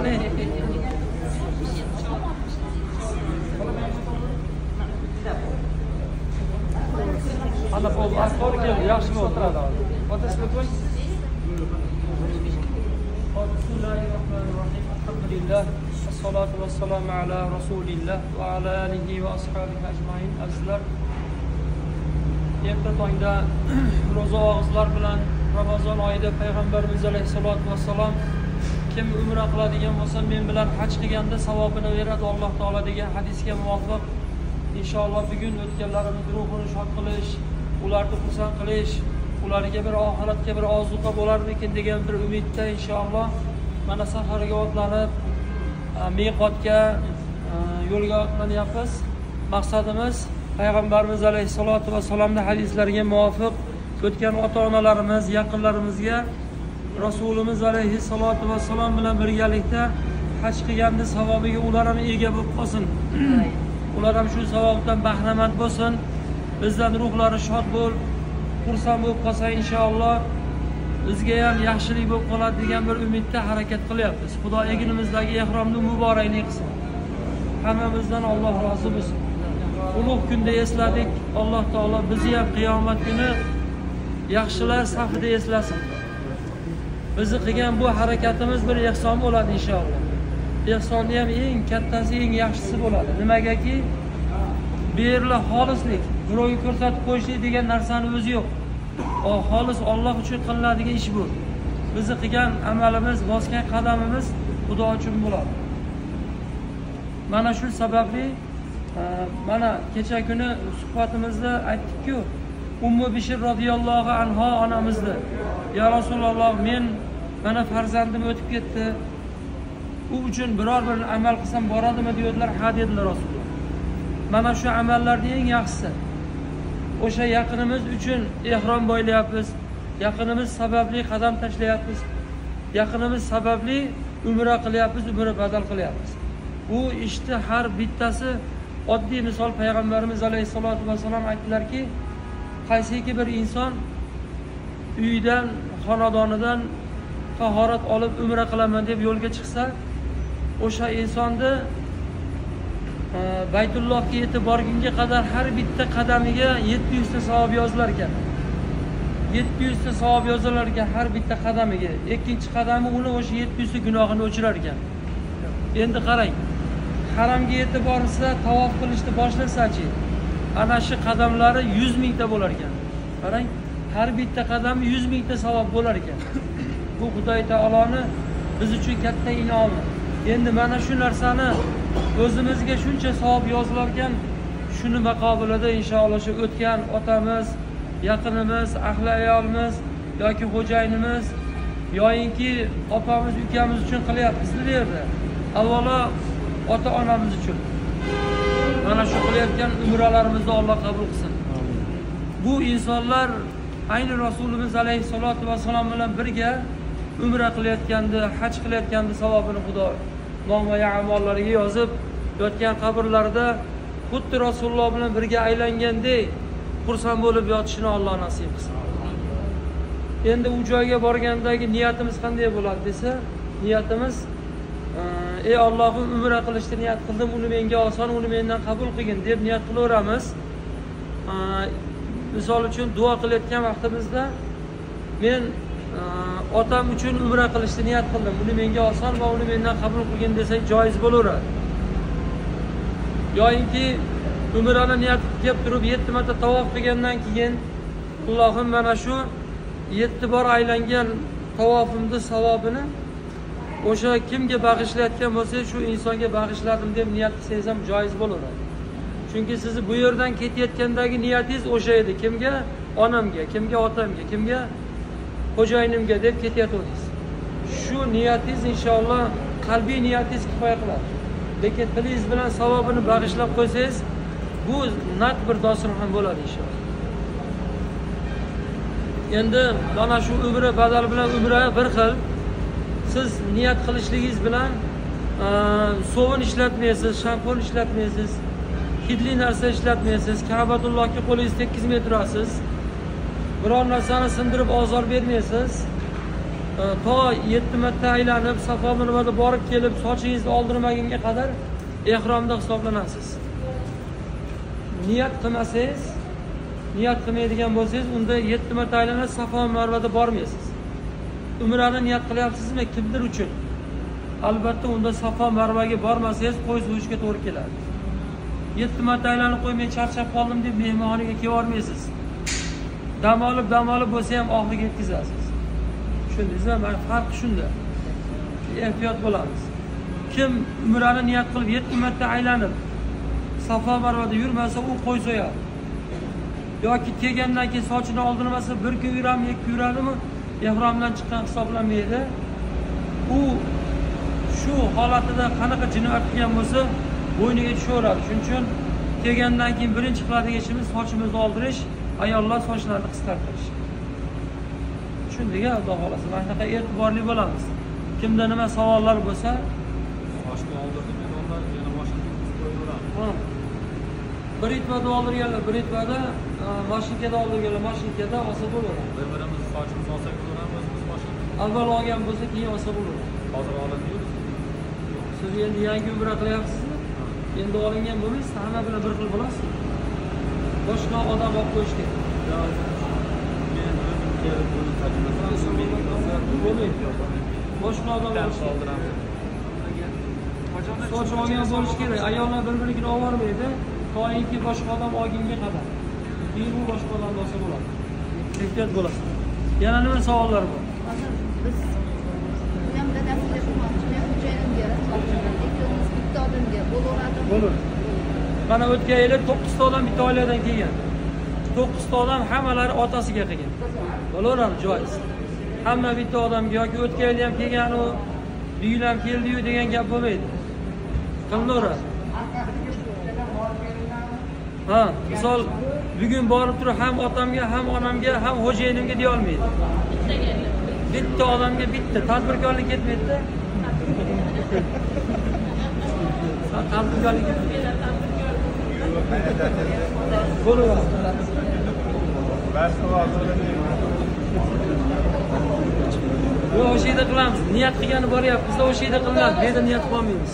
Qani. Ana bo'ldi, asqor keldi, yaxshi o'tiradi hozir. Otasini qo'y. Bismillahirrohmanirrohim. Alhamdulillah. Assalatu vassalamu ala rasulillah va ala alihi va ashabihi ajmain. Azizlar, erta tongda ro'za og'izlar bilan Ramazon oyida payg'ambarimiz alayhisolatu vassalom kim umra qiladigan bo'lsa men bilan haj qilganda savobini beradi Alloh taolo degan hadisga muvofiq inshaalloh bugun o'tganlarimiz ruhini shod qilish, ularni xursand qilish, ularga bir oxiratga bir ozuqa bo'larmikin degan bir umidda inshaalloh mana safarga otlanib miqotga yo'lga otlanyapmiz. Maqsadimiz payg'ambarimiz alayhisolatu vassalomning hadislariga muvofiq o'tgan ota-onalarimiz, yaqinlarimizga Rasulimiz alayhisolatu vassalom bilan birgalikda haj qilganda savobiga ular ham ega bo'lib qolsin. Ular ham shu savobdan bahramand bo'lsin. Bizdan ruhlari shod bo'lib, xursand bo'lib qolsa inshaalloh bizga ham yaxshilik bo'lib qoladi degan bir umidda harakat qilyapmiz. Xudo egnimizdagi ehromni muboraklik qilsin. Hammamizdan Alloh rozi bo'lsin. Ulug' kunda esladik. Alloh taolo bizni ham qiyomat kuni yaxshilar safida eslasin. Bizni qilgan bu harakatimiz bir ehson bo'ladi inshaalloh. Ehsonni ham eng kattasi, eng yaxshisi bo'ladi. Nimagaki bu yerlar xolislik, birovga ko'rsatib qo'yishlik degan narsani o'zi yo'q. O xolis Alloh uchun qilinadigan ish bu. Bizni qilgan amalimiz, bosgan qadamimiz Xudo uchun bo'ladi. Mana shu sababli mana kecha kuni suhbatimizda aytdik-ku, Ummu Bishir radhiyallohu anha onamizni, "Ya Rasululloh, men mana farzandim o'tib ketdi. U uchun biror bir amal qilsam boradimi?" dedilar. Ha dedilar Rasululloh. Mana shu amallarning eng yaxshisi. O'sha yaqinimiz uchun ehrom boylayapmiz, yaqinimiz sababli qadam tashlayapmiz, yaqinimiz sababli umra qilyapmiz, umra badal qilyapmiz. Bu ishni har bittasi oddiy misol payg'ambarimiz alayhisolatu vasallam aytdilarki, qaysiki bir inson uyidan, xonadonidan tahorat olib umra qilaman deb yo'lga chiqsa, o'sha insonni Baytullohga yetib borgunga qadar har bitta qadamiga 700 ta savob yozilar ekan. 700 ta savob yozilar ekan har bitta qadamiga. Ikkinchi qadami uni o'sha 700 ta gunohini o'chirar ekan. Endi qarang, haramga yetib borsa, tavof qilishni boshlasachi, ana shu qadamlari 100 mingta bo'lar ekan. Qarang, har bitta qadami 100 mingta savob bo'lar ekan. Bu Xudoy taoloni biz uchun katta in'omi. Endi mana shu narsani o'zimizga shuncha savob yozilar ekan, shuni muqobilida inshaalloh shu o'tgan otamiz, yaqinimiz, ahli ayolimiz yoki xo'jayinimiz yoyinki opamiz, ukamiz uchun qilyapmiz bu yerda. Avvalo ota-onamiz uchun. Mana shu qilayotgan umralarimizni Alloh qabul qilsin. Bu insonlar ayni Rasulimiz alayhisolatu vasallam bilan birga umra qilayotganda, haj qilayotganda savobini Xudo nomai a'mollariga yozib, yotgan qabrlarida xuddi Rasululloh bilan birga aylangandek xursand bo'lib yotishini Alloh nasib qilsin. Endi u joyga borgandagi niyatimiz qanday bo'ladi desa, niyatimiz ey Allohim, umra qilishni niyat qildim, uni menga oson, uni mendan qabul qilgin deb niyat qilaveramiz. Misol uchun duo qilayotgan vaqtimizda men otam uchun umra qilishni niyat qildim, uni menga oson va uni mendan qabul qilgin desak joiz bo'laveradi. Yoyinki umrani niyat qilib turib 7 marta tavof qilgandan keyin Allohim mana shu 7 bor aylangan tavofimni savobini o'sha kimga bag'ishlayotgan bo'lsa shu insonga bag'ishladim deb niyat qilsangiz ham joiz bo'laveradi. Chunki sizni bu yerdan ketayotgandagi niyatingiz o'sha edi. Kimga? Onamga, kimga? Otamga, kimga? Xo'jayinimga deb ketayotgandingiz. Shu niyatingiz inshaalloh qalbiy niyatingiz kifoya qiladi. Lekin tilingiz bilan savobini bag'ishlab qo'ysangiz, bu naq bir dasturxon bo'ladi inshaalloh. Endi mana shu umra badal bilan umra bir xil. Siz niyat qilishligingiz bilan sovun ishlatmaysiz, shampun ishlatmaysiz, hidli narsa ishlatmaysiz, Ka'batullohga qo'lingizni tekkizmay turasiz, biror narsani sindirib ozor bermaysiz. To 7 marta aylanib Safo Marvada borib kelib sochingizni oldirmagunga qadar ehromda hisoblanasiz. Niyat qilmasangiz, niyat qilmaydigan bo'lsangiz, unda 7 marta aylanib Safo Marvada bormaysiz. Umrani niyat qilyapsizmi kimdir uchun? Albatta unda Safo Marvaga bormasangiz qo'y so'yishga to'g'ri keladi. 7 marta aylanib qo'y, men charchab qoldim deb mehmonxonaga kelib. Dam olib, dam olib bo'lsa ham oxiriga yetkazasiz. Tushundingizmi? Mana farqi shunda. Ehtiyot bo'lamiz. Kim umrani niyat qilib 7 marta aylanib Safo Marvada yurmasa, u qo'y so'yadi. Yoki kelgandan keyin sochini oldirmasa, bir kun yuradimi, ikki yuradimi, ehromdan chiqqan hisoblanmaydi. U shu holatida qanaqa jinoyat qilgan bo'lsa, bo'yniga tushaveradi. Shuning uchun kelgandan keyin birinchi qiladigan ishimiz sochimizni oldirish, ayollar sochlarini qisqartirish. Tushundik, Alloh xolasa. Mana shunaqa e'tiborli bo'lamiz. Kimda nima savollar bo'lsa, sochni oldirdim, ayollar yana mashinka qo'yaveradi. Ha. Bir itvada oldirganlar, bir itvada, mashinkada oldirganlar, mashinkada olsa bo'laveradi. Bir-birimiz sochimizni olsak bo'laveradi, o'zimiz mashinka. Avval olgan bo'lsa, keyin olsa bo'laveradi. Hozir olindi-yu. Siz endi yangi umra qilyapsizmi? Endi olingan bo'lmaysiz, hamma bilan bir xil bo'lasiz. Boshqa odam olib qo'yish kerak. Men o'zim kelib buni sochmasam, bo'lmaydi. Boshqa odam oldiramiz. Soch olgan bo'lish kerak. Ayollar bir-birigini olmaydi, toinki boshqa odam olgunga qadar. Keyin u boshqa odam olsa bo'ladi. Ehtiyot bo'lasiz. Yana nima savollar bor? Hozir biz ham dadasiga qilmoqchi, men xo'jayinimga qilmoqchiman. Ikkovimiz bitta odamga bo'laveradimi? Bo'ladi. Mana o'tgan yili 9 ta odam bitta oiladan kelgan. 9 ta odam hammalari otasiga qilgan. Bo'laveradi, joiz. Hamma bitta odamga yoki o'tgan yil ham kelgan u, bu yil ham keldi-yu degan gap bo'lmaydi. Qilinaveradi. Ha, misol bugun borib turib ham otamga, ham onamga, ham xo'jayinimga deya olmaydi. Bitta odamga bitta tadbirkorlik ketmaydi-da. Tadbirkorlik ketmaydi. Bo'laveradi. Yo'q, o'sha yerda qilamiz. Niyat qilgani boryapmiz, o'sha yerda qilinadi. Bu yerda niyat qilmaymiz.